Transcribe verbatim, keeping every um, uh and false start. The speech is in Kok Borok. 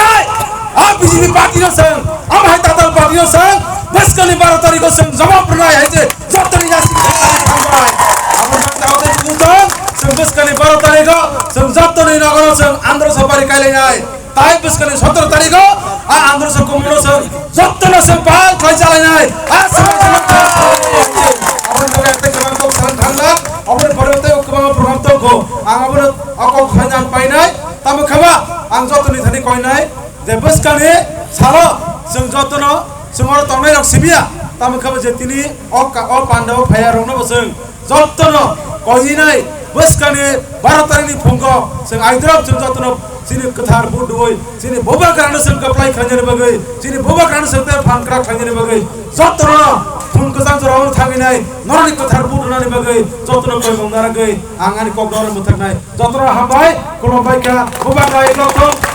nai. A B J P party no seng, ama hai tatal party no seng, bwskani baro tarikh o seng jawab rwnai hai se jotoni yasi khe thangnai. Abo no tawte bujang, seng bwskani baro tarikh o seng jotoni nogoro seng andro sopari kailainai. Tai bwskani sotoro tarikh o a andro sopari no seng jotoni seng pal khlai chalainai. A seng seng abo no tawte kwbang tok salang thangla, abo no pore tei kwbang program tongkho. Ang abo no akok khainan painai, tamo khaba ang jotoni thani koinai. Je bwskani salo chwng jotono chwng oro tongnairok sibiya, tamo khe bo je tini o ka-, o pandao phaiya rokno bo chwng jotono koinai bwskani baro tarikni phungo chwng aidrop chwng jotono chini kwthar vote rwui chini bubagrano chwng kwplai khlainani bagwi, chini bubagrano chwng tei phan kwrak khlainani bagwi jotono Norokni kwthar vote rwnani bagwi jotono koimung narwgwi ang ani kok norok mwthaknai. Jotono hambai, khulumbai kha, bubagra ekdom